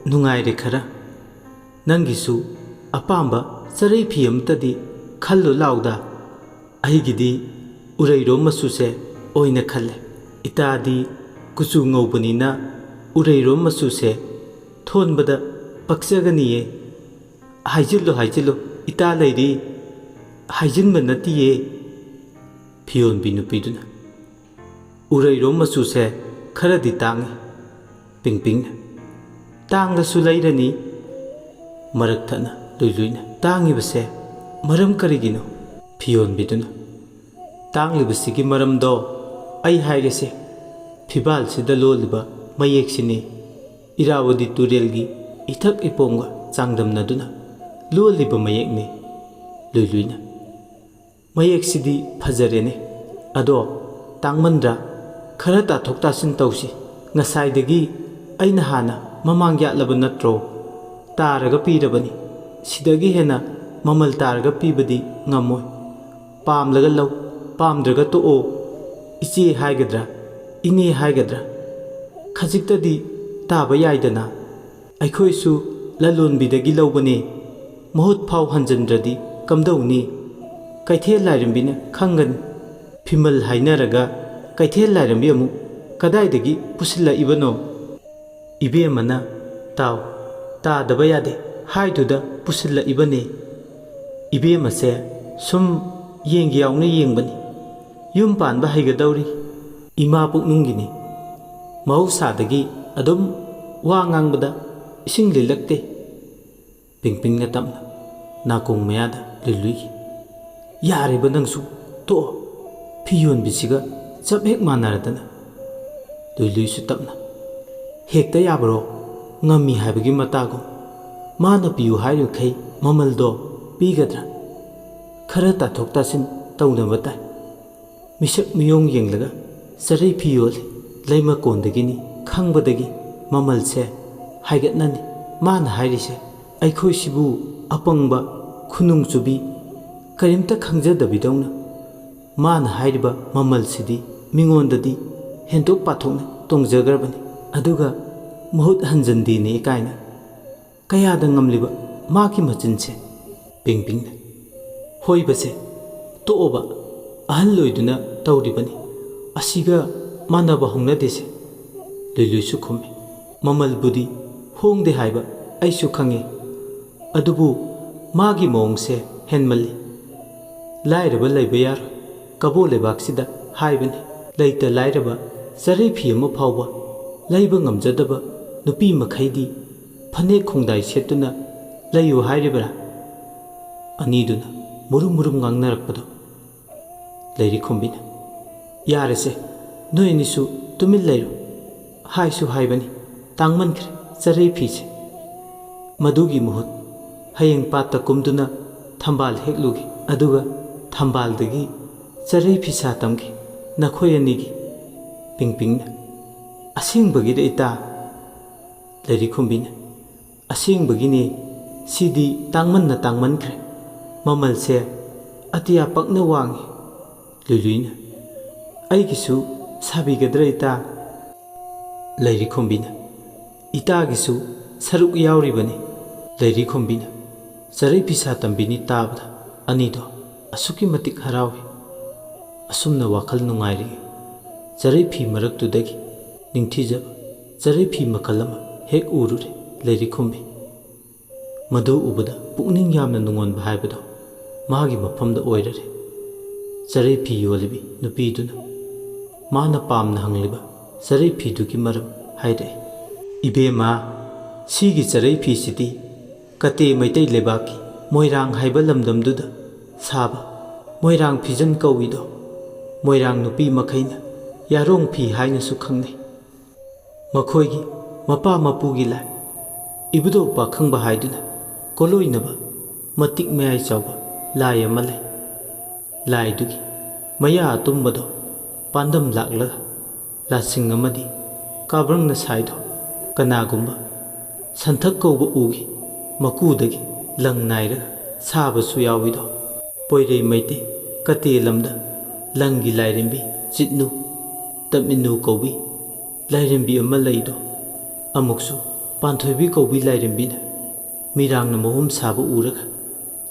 "ꯅꯨꯡꯉꯥꯏꯔꯦ ꯈꯔ꯫ ꯅꯪꯒꯤꯁꯨ ꯑꯄꯥꯝꯕ ꯆꯔꯩ ꯐꯤ ꯑꯃꯇꯗꯤ ꯈꯜꯂꯨ ꯂꯥꯎꯗ꯫ ꯑꯩꯒꯤꯗꯤ ꯎꯔꯩꯔꯣꯝ ꯃꯆꯨꯁꯦ ꯑꯣꯏꯅ ꯈꯜꯂꯦ꯫ ꯏꯇꯥꯗꯤ ꯀꯨꯆꯨ ꯉꯧꯕꯅꯤꯅ ꯎꯔꯩꯔꯣꯝ ꯃꯆꯨꯁꯦ ꯊꯣꯟꯕꯗ ꯄꯛꯆꯒꯅꯤꯌꯦ꯫" "ꯍꯥꯏꯖꯤꯜꯂꯨ, ꯍꯥꯏꯖꯤꯜꯂꯨ, ꯏꯇꯥ ꯂꯩꯔꯤ, ꯍꯥꯏꯖꯤꯟꯕ ꯅꯠꯇꯤꯌꯦ꯫" ꯐꯤꯌꯣꯟꯕꯤ ꯅꯨꯄꯤꯗꯨꯅ, "ꯎꯔꯩꯔꯣꯝ ꯃꯆꯨꯁꯦ ꯈꯔꯗꯤ ꯇꯥꯡꯉꯤ꯫" ꯄꯤꯡꯄꯤꯡꯅ, "ꯇꯥꯡꯂꯁꯨ ꯂꯩꯔꯅꯤ꯫" ꯃꯔꯛ ꯊꯠꯅ ꯂꯨꯏꯂꯨꯏꯅ, "ꯇꯥꯡꯉꯤꯕꯁꯦ ꯃꯔꯝ ꯀꯔꯤꯒꯤꯅꯣ?" ꯐꯤꯌꯣꯟꯕꯤꯗꯨꯅ, "ꯇꯥꯡꯂꯤꯕꯁꯤꯒꯤ ꯃꯔꯝꯗꯣ ꯑꯩ ꯍꯥꯏꯒꯦꯁꯦ꯫ ꯐꯤꯕꯥꯜꯁꯤꯗ ꯂꯣꯜꯂꯤꯕ ꯃꯌꯦꯛꯁꯤꯅꯤ ꯏꯔꯥꯋꯗꯤ ꯇꯨꯔꯦꯜꯒꯤ ꯏꯊꯛ ꯏꯄꯣꯝꯒ ꯆꯥꯡꯗꯝꯅꯗꯨꯅ ꯂꯣꯜꯂꯤꯕ ꯃꯌꯦꯛꯅꯤ꯫" ꯂꯨꯏꯂꯨꯏꯅ, "ꯃꯌꯦꯛꯁꯤꯗꯤ ꯐꯖꯔꯦꯅꯦ꯫ ꯑꯗꯣ ꯇꯥꯡꯃꯟꯗ꯭ꯔꯥ? ꯈꯔ ꯇꯥꯊꯣꯛ ꯇꯥꯁꯤꯟ ꯇꯧꯁꯤ꯫ ꯉꯁꯥꯏꯗꯒꯤ ꯑꯩꯅ ꯍꯥꯟꯅ ꯃꯃꯥꯡ ꯌꯥꯠꯂꯕ ꯅꯠꯇ꯭ꯔꯣ? ꯇꯥꯔꯒ ꯄꯤꯔꯕꯅꯤ꯫ ꯁꯤꯗꯒꯤ ꯍꯦꯟꯅ ꯃꯃꯜ ꯇꯥꯔꯒ ꯄꯤꯕꯗꯤ ꯉꯝꯃꯣꯏ꯫ ꯄꯥꯝꯂꯒ ꯂꯧ, ꯄꯥꯝꯗ꯭ꯔꯒ ꯇꯣꯛꯑꯣ, ꯏꯆꯦ ꯍꯥꯏꯒꯗ꯭ꯔꯥ, ꯏꯅꯦ ꯍꯥꯏꯒꯗ꯭ꯔꯥ, ꯈꯖꯤꯛꯇꯗꯤ ꯇꯥꯕ ꯌꯥꯏꯗꯅ꯫ ꯑꯩꯈꯣꯏꯁꯨ ꯂꯂꯣꯟꯕꯤꯗꯒꯤ ꯂꯧꯕꯅꯦ꯫ ꯃꯍꯨꯠ ꯐꯥꯎ ꯍꯟꯖꯤꯟꯗ꯭ꯔꯗꯤ ꯀꯝꯗꯧꯅꯤ? ꯀꯩꯊꯦꯜ ꯂꯥꯏꯔꯦꯝꯕꯤꯅ ꯈꯪꯒꯅꯤ꯫ ꯐꯤꯃꯜ ꯍꯥꯏꯅꯔꯒ ꯀꯩꯊꯦꯜ ꯂꯥꯏꯔꯦꯝꯕꯤ ꯑꯃꯨꯛ ꯀꯗꯥꯏꯗꯒꯤ ꯄꯨꯁꯤꯜꯂꯛꯏꯕꯅꯣ? ꯏꯕꯦꯝꯃꯅ, "ꯇꯥꯎ, ꯇꯥꯗꯕ ꯌꯥꯗꯦ" ꯍꯥꯏꯗꯨꯗ ꯄꯨꯁꯤꯜꯂꯛꯏꯕꯅꯦ꯫ ꯏꯕꯦꯝꯃꯁꯦ ꯁꯨꯝ ꯌꯦꯡꯒꯦ ꯌꯥꯎꯅ ꯌꯦꯡꯕꯅꯤ꯫ ꯌꯨꯝ ꯄꯥꯟꯕ ꯍꯩꯒꯗꯧꯔꯤ꯫ ꯏꯃꯥ ꯄꯨꯛꯅꯨꯡꯒꯤꯅꯤ꯫ ꯃꯍꯧꯁꯥꯗꯒꯤ ꯑꯗꯨꯝ ꯋꯥ ꯉꯥꯡꯕꯗ ꯏꯁꯤꯡ ꯂꯤꯜꯂꯛꯇꯦ꯫ ꯄꯤꯡꯄꯤꯡꯅ ꯇꯞꯅ ꯅꯥꯀꯣꯡ ꯃꯌꯥꯗ ꯂꯨꯏꯂꯨꯏꯒꯤ, "ꯌꯥꯔꯦꯕ ꯅꯪꯁꯨ, ꯇꯣꯛꯑꯣ꯫ ꯐꯤ ꯌꯣꯟꯕꯤꯁꯤꯒ ꯆꯞ ꯍꯦꯛ ꯃꯥꯟꯅꯔꯗꯅ"꯫ ꯂꯨꯏꯂꯨꯏꯁꯨ ꯇꯞꯅ, "ꯍꯦꯛꯇ ꯌꯥꯕ꯭ꯔꯣ? ꯉꯝꯃꯤ ꯍꯥꯏꯕꯒꯤ ꯃꯇꯥꯒꯨꯝ꯫ ꯃꯥꯅ ꯄꯤꯌꯨ ꯍꯥꯏꯔꯤꯕꯈꯩ ꯃꯃꯜꯗꯣ ꯄꯤꯒꯗ꯭ꯔꯥ? ꯈꯔ ꯇꯥꯊꯣꯛ ꯇꯥꯁꯤꯟ ꯇꯧꯅꯕ ꯇꯥꯏ꯫ ꯃꯤꯁꯛ ꯃꯤꯌꯣꯡ ꯌꯦꯡꯂꯒ ꯆꯔꯩ ꯐꯤ ꯌꯣꯜꯂꯤ꯫ ꯂꯩꯃꯀꯣꯟꯗꯒꯤꯅꯤ ꯈꯪꯕꯗꯒꯤ ꯃꯃꯜꯁꯦ ꯍꯥꯏꯒꯠꯅꯅꯤ꯫ ꯃꯥꯅ ꯍꯥꯏꯔꯤꯁꯦ ꯑꯩꯈꯣꯏꯁꯤꯕꯨ ꯑꯄꯪꯕ, ꯈꯨꯅꯨꯡ ꯆꯨꯕꯤ, ꯀꯔꯤꯝꯇ ꯈꯪꯖꯗꯕꯤꯗꯧꯅ꯫ ꯃꯥꯅ ꯍꯥꯏꯔꯤꯕ ꯃꯃꯜꯁꯤꯗꯤ ꯃꯤꯉꯣꯟꯗꯗꯤ ꯍꯦꯟꯗꯣꯛ ꯄꯥꯊꯣꯛꯅ ꯇꯣꯡꯖꯈ꯭ꯔꯕꯅꯤ꯫ ꯑꯗꯨꯒ ꯃꯍꯨꯠ ꯍꯟꯖꯟꯗꯦꯅꯦ ꯀꯥꯏꯅ꯫ ꯀꯌꯥꯗ ꯉꯝꯂꯤꯕ ꯃꯥꯒꯤ ꯃꯆꯤꯟꯁꯦ?" ꯄꯤꯡꯄꯤꯡꯅ, "ꯍꯣꯏꯕꯁꯦ, ꯇꯣꯛꯑꯣꯕ, ꯑꯍꯜ ꯑꯣꯏꯗꯨꯅ ꯇꯧꯔꯤꯕꯅꯤ꯫ ꯑꯁꯤꯒ ꯃꯥꯟꯅꯕ ꯍꯧꯅꯗꯦꯁꯦ"꯫ ꯂꯨꯏꯂꯨꯏꯁꯨ ꯈꯨꯝꯃꯤ, "ꯃꯃꯜꯕꯨꯗꯤ ꯍꯣꯡꯗꯦ ꯍꯥꯏꯕ ꯑꯩꯁꯨ ꯈꯪꯉꯤ, ꯑꯗꯨꯕꯨ ꯃꯥꯒꯤ ꯃꯑꯣꯡꯁꯦ ꯍꯦꯟꯃꯜꯂꯤ꯫ ꯂꯥꯏꯔꯕ ꯂꯩꯕ ꯌꯥꯔꯣꯏ꯫ ꯀꯕꯣ ꯂꯩꯕꯥꯛꯁꯤꯗ ꯍꯥꯏꯕꯅꯤ, ꯂꯩꯇ ꯂꯥꯏꯔꯕ ꯆꯔꯩ ꯐꯤ ꯑꯃ ꯐꯥꯎꯕ ꯂꯩꯕ ꯉꯝꯖꯗꯕ ꯅꯨꯄꯤ ꯃꯈꯩꯗꯤ ꯐꯅꯦꯛ ꯈꯣꯡꯗꯥꯏ ꯁꯦꯠꯇꯨꯅ ꯂꯩꯌꯨ ꯍꯥꯏꯔꯤꯕ꯭ꯔꯥ?" ꯑꯅꯤꯗꯨꯅ ꯃꯨꯔꯨꯝ ꯃꯨꯔꯨꯝ ꯉꯥꯡꯅꯔꯛꯄꯗꯣ꯫ ꯂꯩꯔꯤꯈꯨꯝꯕꯤꯅ, "ꯌꯥꯔꯦꯁꯦ, ꯅꯣꯏ ꯑꯅꯤꯁꯨ ꯇꯨꯃꯤꯟ ꯂꯩꯔꯣ꯫ ꯍꯥꯏꯁꯨ ꯍꯥꯏꯕꯅꯤ, ꯇꯥꯡꯃꯟꯈ꯭ꯔꯦ ꯆꯔꯩ ꯐꯤꯁꯦ꯫ ꯃꯗꯨꯒꯤ ꯃꯍꯨꯠ ꯍꯌꯦꯡ ꯄꯥꯠꯇ ꯀꯨꯝꯗꯨꯅ ꯊꯝꯕꯥꯜ ꯍꯦꯛꯂꯨꯒꯦ, ꯑꯗꯨꯒ ꯊꯝꯕꯥꯜꯗꯒꯤ ꯆꯔꯩ ꯐꯤꯁꯥ ꯇꯝꯒꯦ ꯅꯈꯣꯏ ꯑꯅꯤꯒꯤ"꯫ ꯄꯤꯡꯄꯤꯡꯅ, "ꯑꯁꯦꯡꯕꯒꯤꯔ ꯏꯇꯥ?" ꯂꯩꯔꯤꯈꯨꯝꯕꯤꯅ, "ꯑꯁꯦꯡꯕꯒꯤꯅꯦ꯫ ꯁꯤꯗꯤ ꯇꯥꯡꯃꯟꯅ ꯇꯥꯡꯃꯟꯈ꯭ꯔꯦ꯫ ꯃꯃꯜꯁꯦ ꯑꯇꯤꯌꯥ ꯄꯛꯅ ꯋꯥꯡꯉꯤ"꯫ ꯂꯨꯏꯂꯨꯏꯅ, "ꯑꯩꯒꯤꯁꯨ ꯁꯥꯕꯤꯒꯗ꯭ꯔꯥ ꯏꯇꯥ?" ꯂꯩꯔꯤꯈꯣꯝꯕꯤꯅ, "ꯏꯇꯥꯒꯤꯁꯨ ꯁꯔꯨꯛ ꯌꯥꯎꯔꯤꯕꯅꯤ꯫" ꯂꯩꯔꯤꯈꯣꯝꯕꯤꯅ ꯆꯔꯩ ꯐꯤꯁꯥ ꯇꯝꯕꯤꯅꯤ ꯇꯥꯕꯗ ꯑꯅꯤꯗꯣ ꯑꯁꯨꯛꯀꯤ ꯃꯇꯤꯛ ꯍꯔꯥꯎꯏ꯫ ꯑꯁꯨꯝꯅ ꯋꯥꯈꯜ ꯅꯨꯡꯉꯥꯏꯔꯤ꯫ ꯆꯔꯩ ꯐꯤ ꯃꯔꯛꯇꯨꯗꯒꯤ ꯅꯤꯡꯊꯤꯖꯕ ꯆꯔꯩ ꯐꯤ ꯃꯈꯜ ꯑꯃ ꯍꯦꯛ ꯎꯔꯨꯔꯦ ꯂꯩꯔꯤꯈꯣꯝꯕꯤ꯫ ꯃꯗꯨ ꯎꯕꯗ ꯄꯨꯛꯅꯤꯡ ꯌꯥꯝꯅ ꯅꯨꯡꯉꯣꯟꯕ ꯍꯥꯏꯕꯗꯣ ꯃꯥꯒꯤ ꯃꯐꯝꯗ ꯑꯣꯏꯔꯔꯦ꯫ ꯆꯔꯩ ꯐꯤ ꯌꯣꯜꯂꯤꯕꯤ ꯅꯨꯄꯤꯗꯨꯅ ꯃꯥꯅ ꯄꯥꯝꯅ ꯍꯪꯂꯤꯕ ꯆꯔꯩ ꯐꯤꯗꯨꯒꯤ ꯃꯔꯝ ꯍꯥꯏꯔꯛꯏ꯫ "ꯏꯕꯦꯝꯃ, ꯁꯤꯒꯤ ꯆꯔꯩ ꯐꯤꯁꯤꯗꯤ ꯀꯇꯦ ꯃꯩꯇꯩ ꯂꯩꯕꯥꯛꯀꯤ ꯃꯣꯏꯔꯥꯡ ꯍꯥꯏꯕ ꯂꯝꯗꯝꯗꯨꯗ ꯁꯥꯕ ꯃꯣꯏꯔꯥꯡ ꯐꯤꯖꯟ ꯀꯧꯏꯗꯣ꯫ ꯃꯣꯏꯔꯥꯡ ꯅꯨꯄꯤ ꯃꯈꯩꯅ ꯌꯥꯔꯣꯡ ꯐꯤ ꯍꯥꯏꯅꯁꯨ ꯈꯪꯅꯩ꯫ ꯃꯈꯣꯏꯒꯤ ꯃꯄꯥ ꯃꯄꯨꯒꯤ ꯂꯥꯏ ꯏꯕꯨꯙꯧ ꯄꯥꯈꯪꯕ ꯍꯥꯏꯗꯨꯅ ꯀꯣꯂꯣꯏꯅꯕ ꯃꯇꯤꯛ ꯃꯌꯥꯏ ꯆꯥꯎꯕ ꯂꯥꯏ ꯑꯃ ꯂꯩ꯫ ꯂꯥꯏꯗꯨꯒꯤ ꯃꯌꯥ ꯑꯇꯨꯝꯕꯗꯣ ꯄꯥꯟꯗꯝ ꯂꯥꯛꯂꯒ ꯂꯥꯁꯤꯡ ꯑꯃꯗꯤ ꯀꯥꯕ꯭ꯔꯪꯅ ꯁꯥꯏꯗꯣ ꯀꯅꯥꯒꯨꯝꯕ ꯁꯟꯊꯛ ꯀꯧꯕ ꯎꯒꯤ ꯃꯀꯨꯗꯒꯤ ꯂꯪ ꯅꯥꯏꯔꯒ ꯁꯥꯕꯁꯨ ꯌꯥꯎꯏꯗꯣ꯫ ꯄꯣꯏꯔꯩ ꯃꯩꯇꯩ ꯀꯇꯦ ꯂꯝꯗ ꯂꯪꯒꯤ ꯂꯥꯏꯔꯦꯝꯕꯤ ꯆꯤꯠꯅꯨ, ꯇꯞꯃꯤꯟꯅꯨ ꯀꯧꯕꯤ ꯂꯥꯏꯔꯦꯝꯕꯤ ꯑꯃ ꯂꯩꯗꯣ꯫ ꯑꯃꯨꯛꯁꯨ ꯄꯥꯟꯊꯣꯏꯕꯤ ꯀꯧꯕꯤ ꯂꯥꯏꯔꯦꯝꯕꯤꯅ ꯃꯤꯔꯥꯡꯅ ꯃꯍꯨꯝ ꯁꯥꯕ ꯎꯔꯒ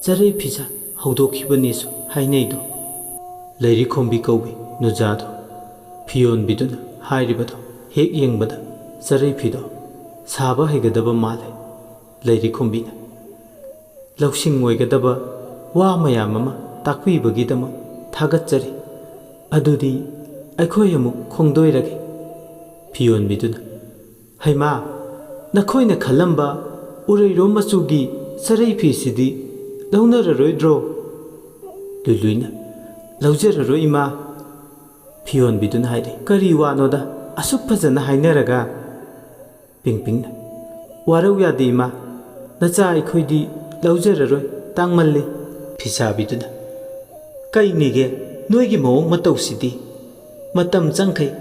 ꯆꯔꯩ ꯐꯤꯁꯥ ꯍꯧꯗꯣꯛꯈꯤꯕꯅꯦꯁꯨ ꯍꯥꯏꯅꯩꯗꯣ꯫" ꯂꯩꯔꯤꯈꯣꯝꯕꯤ ꯀꯧꯕꯤ ꯅꯨꯖꯥꯗꯣ ꯐꯤꯌꯣꯟꯕꯤꯗꯨꯅ ꯍꯥꯏꯔꯤꯕꯗꯣ ꯍꯦꯛ ꯌꯦꯡꯕꯗ ꯆꯔꯩ ꯐꯤꯗꯣ ꯁꯥꯕ ꯍꯩꯒꯗꯕ ꯃꯥꯜꯂꯦ꯫ ꯂꯩꯔꯤꯈꯣꯝꯕꯤꯅ ꯂꯧꯁꯤꯡ ꯑꯣꯏꯒꯗꯕ ꯋꯥ ꯃꯌꯥꯝ ꯑꯃ ꯇꯥꯛꯄꯤꯕꯒꯤꯗꯃꯛ ꯊꯥꯒꯠꯆꯔꯤ꯫ ꯑꯗꯨꯗꯤ ꯑꯩꯈꯣꯏ ꯑꯃꯨꯛ ꯈꯣꯡꯗꯣꯏꯔꯒꯦ꯫ ꯐꯤꯌꯣꯟꯕꯤꯗꯨꯅ, "ꯍꯩꯃꯥ, ꯅꯈꯣꯏꯅ ꯈꯜꯂꯝꯕ ꯎꯔꯩꯔꯣꯝ ꯃꯆꯨꯒꯤ ꯆꯔꯩ ꯐꯤꯁꯤꯗꯤ ꯂꯧꯅꯔꯔꯣꯏꯗ꯭ꯔꯣ?" ꯂꯨꯏꯂꯨꯏꯅ, "ꯂꯧꯖꯔꯔꯣꯏ ꯏꯃꯥ꯫" ꯐꯤꯌꯣꯟꯕꯤꯗꯨꯅ ꯍꯥꯏꯔꯤ, "ꯀꯔꯤ ꯋꯥꯅꯣꯗ ꯑꯁꯨꯛ ꯐꯖꯅ ꯍꯥꯏꯅꯔꯒ?" ꯄꯤꯡꯄꯤꯡꯅ, "ꯋꯥꯔꯧ ꯌꯥꯗꯦ ꯏꯃꯥ, ꯅꯆꯥ ꯑꯩꯈꯣꯏꯗꯤ ꯂꯧꯖꯔꯔꯣꯏ, ꯇꯥꯡꯃꯜꯂꯤ꯫" ꯐꯤꯁꯥꯕꯤꯗꯨꯅ, "ꯀꯩꯅꯤꯒꯦ ꯅꯣꯏꯒꯤ ꯃꯑꯣꯡ ꯃꯇꯧꯁꯤꯗꯤ? ꯃꯇꯝ ꯆꯪꯈꯩ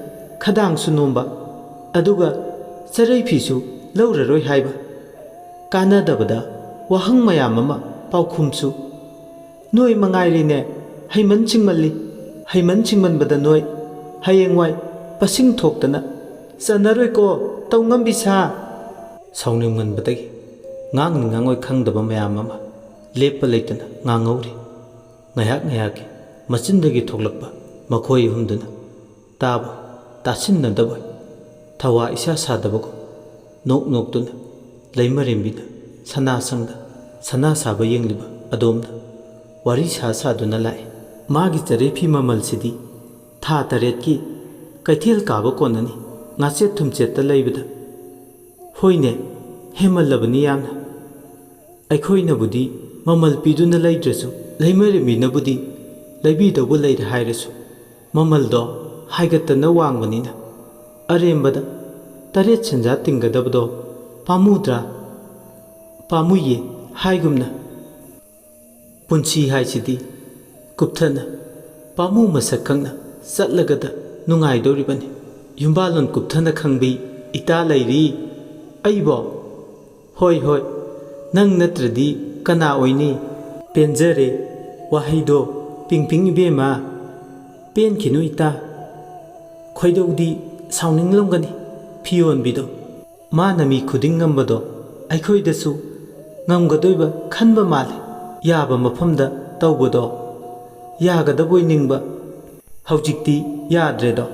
ꯈꯗꯥꯡꯁꯨ ꯅꯣꯝꯕ, ꯑꯗꯨꯒ ꯆꯔꯩ ꯐꯤꯁꯨ ꯂꯧꯔꯔꯣꯏ ꯍꯥꯏꯕ? ꯀꯥꯟꯅꯗꯕꯗ ꯋꯥꯍꯪ ꯃꯌꯥꯝ ꯑꯃ ꯄꯥꯎꯈꯨꯝꯁꯨ꯫ ꯅꯣꯏ ꯃꯉꯥꯏꯔꯦꯅꯦ ꯍꯩꯃꯟ ꯁꯤꯡꯃꯜꯂꯤ꯫ ꯍꯩꯃꯟ ꯁꯤꯡꯃꯟꯕꯗ ꯅꯣꯏ ꯍꯌꯦꯡꯋꯥꯏ ꯄꯁꯤꯡ ꯊꯣꯛꯇꯅ ꯆꯟꯅꯔꯣꯏꯀꯣ, ꯇꯧ ꯉꯝꯕꯤ ꯁꯥ꯫ ꯁꯥꯎꯅꯤꯡꯃꯟꯕꯗꯒꯤ ꯉꯥꯡꯅꯤ ꯉꯥꯡꯉꯣꯏ ꯈꯪꯗꯕ ꯃꯌꯥꯝ ꯑꯃ ꯂꯦꯞꯄ ꯂꯩꯇꯅ ꯉꯥꯡꯍꯧꯔꯤ꯫ ꯉꯥꯏꯍꯥꯛ ꯉꯥꯏꯍꯥꯛꯀꯤ ꯃꯆꯤꯟꯗꯒꯤ ꯊꯣꯛꯂꯛꯄ ꯃꯈꯣꯏ ꯑꯍꯨꯝꯗꯨꯅ ꯇꯥꯕ ꯇꯥꯁꯤꯟꯅꯗꯕ ꯊꯋꯥ ꯏꯁꯥ ꯁꯥꯗꯕꯒꯨꯝ ꯅꯣꯛ ꯅꯣꯛꯇꯨꯅ ꯂꯩꯃꯔꯦꯝꯕꯤꯗ ꯁꯅꯥ ꯁꯪꯗ ꯁꯅꯥ ꯁꯥꯕ ꯌꯦꯡꯂꯤꯕ ꯑꯗꯣꯝꯗ ꯋꯥꯔꯤ ꯁꯥ ꯁꯥꯗꯨꯅ ꯂꯥꯛꯏ꯫ ꯃꯥꯒꯤ ꯆꯔꯩ ꯐꯤ ꯃꯃꯜꯁꯤꯗꯤ ꯊꯥ ꯇꯔꯦꯠꯀꯤ ꯀꯩꯊꯦꯜ ꯀꯥꯕ ꯀꯣꯟꯅꯅꯤ ꯉꯥꯆꯦꯠ ꯊꯨꯝꯆꯦꯠꯇ ꯂꯩꯕꯗ꯫ ꯍꯣꯏꯅꯦ, ꯍꯦꯃꯜꯂꯕꯅꯤ ꯌꯥꯝꯅ꯫ ꯑꯩꯈꯣꯏꯅꯕꯨꯗꯤ ꯃꯃꯜ ꯄꯤꯗꯨꯅ ꯂꯩꯗ꯭ꯔꯁꯨ, ꯂꯩꯃꯔꯦꯝꯕꯤꯅꯕꯨꯗꯤ ꯂꯩꯕꯤꯗꯧꯕ ꯂꯩꯔꯦ ꯍꯥꯏꯔꯁꯨ, ꯃꯃꯜꯗꯣ ꯍꯥꯏꯒꯠꯇꯅ ꯋꯥꯡꯕꯅꯤꯅ ꯑꯔꯦꯝꯕꯗ ꯇꯔꯦꯠ ꯁꯦꯟꯖꯥ ꯇꯤꯡꯒꯗꯕꯗꯣ ꯄꯥꯝꯃꯨꯗ꯭ꯔꯥ? ꯄꯥꯝꯃꯨꯏꯌꯦ ꯍꯥꯏꯒꯨꯝꯅ꯫ ꯄꯨꯟꯁꯤ ꯍꯥꯏꯁꯤꯗꯤ ꯀꯨꯞꯊꯅ ꯄꯥꯝꯃꯨ ꯃꯁꯛ ꯈꯪꯅ ꯆꯠꯂꯒꯗ ꯅꯨꯡꯉꯥꯏꯗꯧꯔꯤꯕꯅꯤ꯫ ꯌꯨꯝꯕꯥꯂꯣꯟ ꯀꯨꯞꯊꯅ ꯈꯪꯕꯤ ꯏꯇꯥ ꯂꯩꯔꯤ꯫ ꯑꯩꯕꯣ? ꯍꯣꯏ, ꯍꯣꯏ, ꯅꯪ ꯅꯠꯇ꯭ꯔꯗꯤ ꯀꯅꯥ ꯑꯣꯏꯅꯤ? ꯄꯦꯟꯖꯔꯦ ꯋꯥꯍꯩꯗꯣ, ꯄꯤꯡ ꯄꯤꯡ ꯏꯕꯦꯝꯃ꯫ ꯄꯦꯟꯈꯤꯅꯨ ꯏꯇꯥ꯫ ꯈꯣꯏꯗꯧꯗꯤ ꯁꯥꯎꯅꯤꯡꯂꯝꯒꯅꯤ ꯐꯤꯌꯣꯟꯕꯤꯗꯣ꯫ ꯃꯥꯅ ꯃꯤ ꯈꯨꯗꯤꯡ ꯉꯝꯕꯗꯣ ꯑꯩꯈꯣꯏꯗꯁꯨ ꯉꯝꯒꯗꯣꯏꯕ ꯈꯟꯕ ꯃꯥꯜꯂꯤ꯫ ꯌꯥꯕ ꯃꯐꯝꯗ ꯇꯧꯕꯗꯣ ꯌꯥꯒꯗꯕꯣꯏ ꯅꯤꯡꯕ꯫ ꯍꯧꯖꯤꯛꯇꯤ ꯌꯥꯗ꯭ꯔꯦꯗꯣ꯫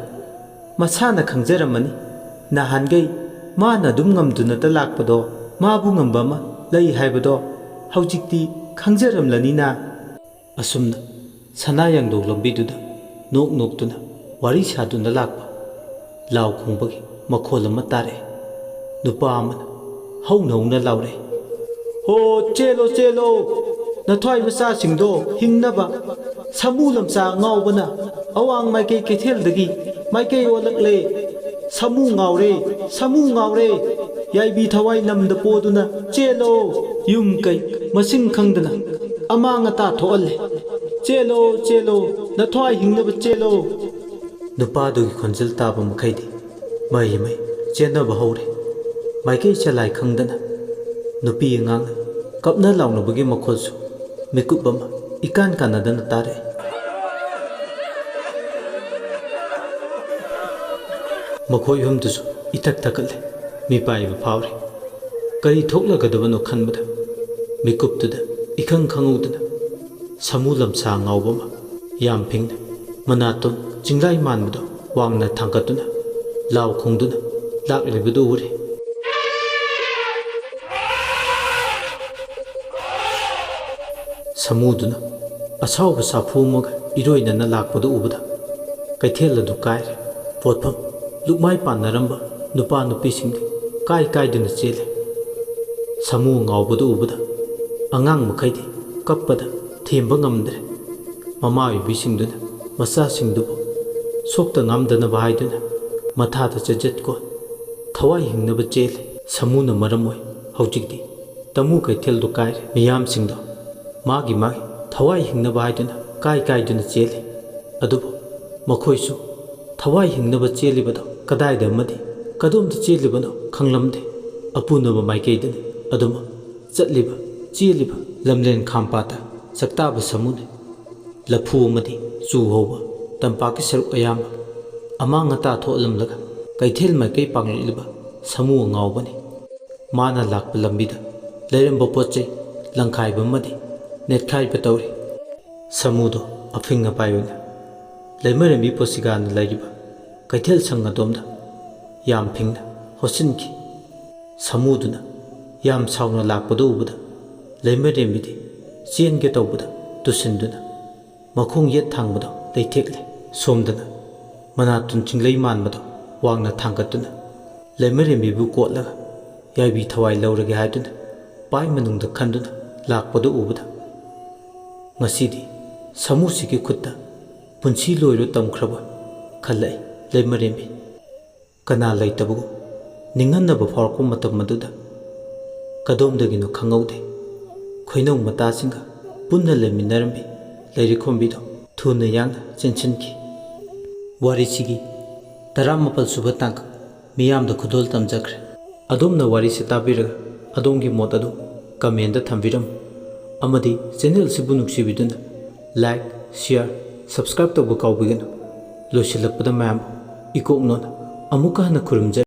ꯃꯁꯥꯅ ꯈꯪꯖꯔꯝꯃꯅꯤ꯫ ꯅꯍꯥꯟꯈꯩ ꯃꯥꯅ ꯑꯗꯨꯝ ꯉꯝꯗꯨꯅꯇ ꯂꯥꯛꯄꯗꯣ, ꯃꯥꯕꯨ ꯉꯝꯕ ꯑꯃ ꯂꯩ ꯍꯥꯏꯕꯗꯣ ꯍꯧꯖꯤꯛꯇꯤ ꯈꯪꯖꯔꯝꯂꯅꯤꯅ꯫ ꯑꯁꯨꯝꯅ ꯁꯅꯥ ꯌꯥꯡꯗꯧ ꯂꯝꯕꯤꯗꯨꯗ ꯅꯣꯛ ꯅꯣꯛꯇꯨꯅ ꯋꯥꯔꯤ ꯁꯥꯗꯨꯅ ꯂꯥꯛꯄ ꯂꯥꯎ ꯈꯣꯡꯕꯒꯤ ꯃꯈꯣꯜ ꯑꯃ ꯇꯥꯔꯛꯏ꯫ ꯅꯨꯄꯥ ꯑꯃꯅ ꯍꯧꯅ ꯍꯧꯅ ꯂꯥꯎꯔꯛꯏ, "ꯍꯣ, ꯆꯦꯜꯂꯣ, ꯆꯦꯜꯂꯣ, ꯅꯊ꯭ꯋꯥꯏ ꯃꯆꯥꯁꯤꯡꯗꯣ ꯍꯤꯡꯅꯕ꯫ ꯁꯥꯃꯨ ꯂꯝꯆꯥ ꯉꯥꯎꯕꯅ ꯑꯋꯥꯡ ꯃꯥꯏꯀꯩ ꯀꯩꯊꯦꯜꯗꯒꯤ ꯃꯥꯏꯀꯩ ꯑꯣꯜꯂꯛꯂꯦ꯫ ꯁꯥꯃꯨ ꯉꯥꯎꯔꯦ, ꯁꯥꯃꯨ ꯉꯥꯎꯔꯦ꯫ ꯌꯥꯏꯕꯤ ꯊꯋꯥꯏ ꯂꯝꯗ ꯄꯣꯗꯨꯅ ꯆꯦꯜꯂꯣ꯫ ꯌꯨꯝ ꯀꯩ ꯃꯁꯤꯡ ꯈꯪꯗꯅ ꯑꯃꯥꯡ ꯑꯇꯥ ꯊꯣꯛꯍꯜꯂꯦ꯫ ꯆꯦꯜꯂꯣ, ꯆꯦꯜꯂꯣ, ꯅꯊ꯭ꯋꯥꯏ ꯍꯤꯡꯅꯕ ꯆꯦꯜꯂꯣ"꯫ ꯅꯨꯄꯥꯗꯨꯒꯤ ꯈꯣꯟꯖꯦꯜ ꯇꯥꯕ ꯃꯈꯩꯗꯤ ꯃꯍꯩ ꯃꯍꯩ ꯆꯦꯟꯅꯕ ꯍꯧꯔꯦ꯫ ꯃꯥꯏꯀꯩ ꯆꯂꯥꯏ ꯈꯪꯗꯅ ꯅꯨꯄꯤ ꯑꯉꯥꯡꯅ ꯀꯞꯅ ꯂꯥꯎꯅꯕꯒꯤ ꯃꯈꯣꯜꯁꯨ ꯃꯤꯀꯨꯞ ꯑꯃ ꯏꯀꯥꯟ ꯀꯥꯟꯅꯗꯅ ꯇꯥꯔꯛꯏ꯫ ꯃꯈꯣꯏ ꯑꯍꯨꯝꯗꯨꯁꯨ ꯏꯊꯛ ꯊꯛꯀꯠꯂꯦ꯫ ꯃꯤꯄꯥꯏꯕ ꯐꯥꯎꯔꯦ꯫ ꯀꯔꯤ ꯊꯣꯛꯂꯒꯗꯕꯅꯣ ꯈꯟꯕꯗ ꯃꯤꯀꯨꯞꯇꯨꯗ ꯏꯈꯪ ꯈꯪꯍꯧꯗꯅ ꯁꯥꯃꯨ ꯂꯝꯁꯥ ꯉꯥꯎꯕ ꯑꯃ ꯌꯥꯝ ꯐꯤꯡꯅ ꯃꯅꯥꯇꯣꯟ ꯆꯤꯡꯂꯥꯏ ꯃꯥꯟꯕꯗꯣ ꯋꯥꯡꯅ ꯊꯥꯡꯒꯠꯇꯨꯅ ꯂꯥꯎ ꯈꯣꯡꯗꯨꯅ ꯂꯥꯛꯂꯤꯕꯗꯨ ꯎꯔꯦ꯫ ꯁꯥꯃꯨꯗꯨꯅ ꯑꯁꯥꯎꯕ ꯁꯥꯐꯨ ꯑꯃꯒ ꯏꯔꯣꯏꯅꯅ ꯂꯥꯛꯄꯗꯨ ꯎꯕꯗ ꯀꯩꯊꯦꯜ ꯑꯗꯨ ꯀꯥꯏꯔꯦ꯫ ꯄꯣꯠꯐꯝ ꯂꯨꯛꯃꯥꯏ ꯄꯥꯟꯅꯔꯝꯕ ꯅꯨꯄꯥ ꯅꯨꯄꯤꯁꯤꯡꯗꯤ ꯀꯥꯏ ꯀꯥꯏꯗꯨꯅ ꯆꯦꯜꯂꯦ꯫ ꯁꯥꯃꯨ ꯉꯥꯎꯕꯗꯨ ꯎꯕꯗ ꯑꯉꯥꯡ ꯃꯈꯩꯗꯤ ꯀꯞꯄꯗ ꯊꯦꯝꯕ ꯉꯝꯗ꯭ꯔꯦ꯫ ꯃꯃꯥ ꯑꯣꯏꯕꯤꯁꯤꯡꯗꯨꯅ ꯃꯆꯥꯁꯤꯡꯗꯨꯕꯨ ꯁꯣꯛꯇ ꯉꯥꯝꯗꯅꯕ ꯍꯥꯏꯗꯨꯅ ꯃꯊꯥꯗ ꯆꯦꯖꯠꯀꯣꯟ ꯊꯋꯥꯏ ꯍꯤꯡꯅꯕ ꯆꯦꯜꯂꯦ꯫ ꯁꯥꯃꯨꯅ ꯃꯔꯝ ꯑꯣꯏ ꯍꯧꯖꯤꯛꯇꯤ ꯇꯃꯨ ꯀꯩꯊꯦꯜꯗꯨ ꯀꯥꯏꯔꯦ꯫ ꯃꯤꯌꯥꯝꯁꯤꯡꯗꯣ ꯃꯥꯒꯤ ꯃꯥꯒꯤ ꯊꯋꯥꯏ ꯍꯤꯡꯅꯕ ꯍꯥꯏꯗꯨꯅ ꯀꯥꯏ ꯀꯥꯏꯗꯨꯅ ꯆꯦꯜꯂꯤ꯫ ꯑꯗꯨꯕꯨ ꯃꯈꯣꯏꯁꯨ ꯊꯋꯥꯏ ꯍꯤꯡꯅꯕ ꯆꯦꯜꯂꯤꯕꯗꯣ ꯀꯗꯥꯏꯗ ꯑꯃꯗꯤ ꯀꯗꯣꯝꯗ ꯆꯦꯜꯂꯤꯕꯅꯣ ꯈꯪꯂꯝꯗꯦ꯫ ꯑꯄꯨꯅꯕ ꯃꯥꯏꯀꯩꯗꯅꯤ ꯑꯗꯨꯃꯛ ꯆꯠꯂꯤꯕ ꯆꯦꯜꯂꯤꯕ꯫ ꯂꯝꯂꯦꯟ ꯈꯥꯝꯄꯥꯠꯇ ꯆꯥꯛꯇꯥꯕ ꯁꯥꯃꯨꯅꯤ꯫ ꯂꯐꯨ ꯑꯃꯗꯤ ꯆꯨ ꯍꯧꯕ ꯇꯝꯄꯥꯛꯀꯤ ꯁꯔꯨꯛ ꯑꯌꯥꯝꯕ ꯑꯃꯥꯡ ꯑꯇꯥ ꯊꯣꯛꯍꯜꯂꯝꯂꯒ ꯀꯩꯊꯦꯜ ꯃꯥꯏꯀꯩ ꯄꯥꯡꯂꯛꯂꯤꯕ ꯁꯥꯃꯨ ꯑꯉꯥꯎꯕꯅꯤ꯫ ꯃꯥꯅ ꯂꯥꯛꯄ ꯂꯝꯕꯤꯗ ꯂꯩꯔꯝꯕ ꯄꯣꯠ ꯆꯩ ꯂꯪꯈꯥꯏꯕ ꯑꯃꯗꯤ ꯅꯦꯠꯈꯥꯏꯕ ꯇꯧꯔꯤ꯫ ꯁꯥꯃꯨꯗꯣ ꯑꯐꯤꯡ ꯑꯄꯥꯏ ꯑꯣꯏꯅ ꯂꯩꯃꯔꯦꯝꯕꯤ ꯄꯣꯁꯤꯒꯥꯅ ꯂꯩꯔꯤꯕ ꯀꯩꯊꯦꯜ ꯁꯪ ꯑꯗꯣꯝꯗ ꯌꯥꯝ ꯐꯤꯡꯅ ꯍꯣꯠꯆꯤꯟꯈꯤ꯫ ꯁꯥꯃꯨꯗꯨꯅ ꯌꯥꯝ ꯁꯥꯎꯅ ꯂꯥꯛꯄꯗꯨ ꯎꯕꯗ ꯂꯩꯃꯔꯦꯝꯕꯤꯗꯤ ꯆꯦꯟꯒꯦ ꯇꯧꯕꯗ ꯇꯨꯁꯤꯟꯗꯨꯅ ꯃꯈꯣꯡ ꯌꯦꯠ ꯊꯥꯡꯕꯗꯣ ꯂꯩꯊꯦꯛꯂꯦ꯫ ꯁꯣꯝꯗꯅ ꯃꯅꯥꯇꯣꯟ ꯆꯤꯡꯂꯩ ꯃꯥꯟꯕꯗꯣ ꯋꯥꯡꯅ ꯊꯥꯡꯒꯠꯇꯨꯅ ꯂꯩꯃꯔꯦꯝꯕꯤꯕꯨ ꯀꯣꯠꯂꯒ ꯌꯥꯏꯕꯤ ꯊꯋꯥꯏ ꯂꯧꯔꯒꯦ ꯍꯥꯏꯗꯨꯅ ꯄꯥꯏ ꯃꯅꯨꯡꯗ ꯈꯟꯗꯨꯅ ꯂꯥꯛꯄꯗꯨ ꯎꯕꯗ ꯉꯁꯤꯗꯤ ꯁꯥꯃꯨꯁꯤꯒꯤ ꯈꯨꯠꯇ ꯄꯨꯟꯁꯤ ꯂꯣꯏꯔꯣ ꯇꯝꯈ꯭ꯔꯕ ꯈꯜꯂꯛꯏ ꯂꯩꯃꯔꯦꯝꯕꯤ꯫ ꯀꯅꯥ ꯂꯩꯇꯕꯒꯨꯝ ꯅꯤꯡꯍꯟꯅꯕ ꯐꯥꯎꯔꯛꯄ ꯃꯇꯝ ꯑꯗꯨꯗ ꯀꯗꯣꯝꯗꯒꯤꯅꯣ ꯈꯪꯍꯧꯗꯦ꯫ ꯈꯣꯏꯅꯧ ꯃꯇꯥꯁꯤꯡꯒ ꯄꯨꯟꯅ ꯂꯩꯃꯤꯟꯅꯔꯝꯕꯤ ꯂꯩꯔꯤꯈꯣꯝꯕꯤꯗꯣ ꯊꯨꯅ ꯌꯥꯡꯅ ꯆꯦꯟꯁꯤꯟꯈꯤ꯫ ꯋꯥꯔꯤꯁꯤꯒꯤ ꯇꯔꯥꯃꯥꯄꯜ ꯁꯨꯕ ꯇꯥꯡꯀꯛ ꯃꯤꯌꯥꯝꯗ ꯈꯨꯗꯣꯜ ꯇꯝꯖꯈ꯭ꯔꯦ꯫ ꯑꯗꯣꯝꯅ ꯋꯥꯔꯤꯁꯤ ꯇꯥꯕꯤꯔꯒ ꯑꯗꯣꯝꯒꯤ ꯃꯣꯠ ꯑꯗꯨ ꯀꯃꯦꯟꯗ ꯊꯝꯕꯤꯔꯝꯃꯨ ꯑꯃꯗꯤ ꯆꯦꯅꯦꯜꯁꯤꯕꯨ ꯅꯨꯡꯁꯤꯕꯤꯗꯨꯅ ꯂꯥꯏꯛ, ꯁꯤꯌꯥꯔ, ꯁꯕꯁꯀ꯭ꯔꯥꯏꯕ ꯇꯧꯕ ꯀꯥꯎꯕꯤꯒꯅꯨ꯫ ꯂꯣꯏꯁꯤꯜꯂꯛꯄꯗ ꯃꯌꯥꯝꯕꯨ ꯏꯀꯣꯛꯅꯣꯅ ꯑꯃꯨꯛꯀ ꯍꯟꯅ ꯈꯨꯔꯨꯝꯖꯔꯤ꯫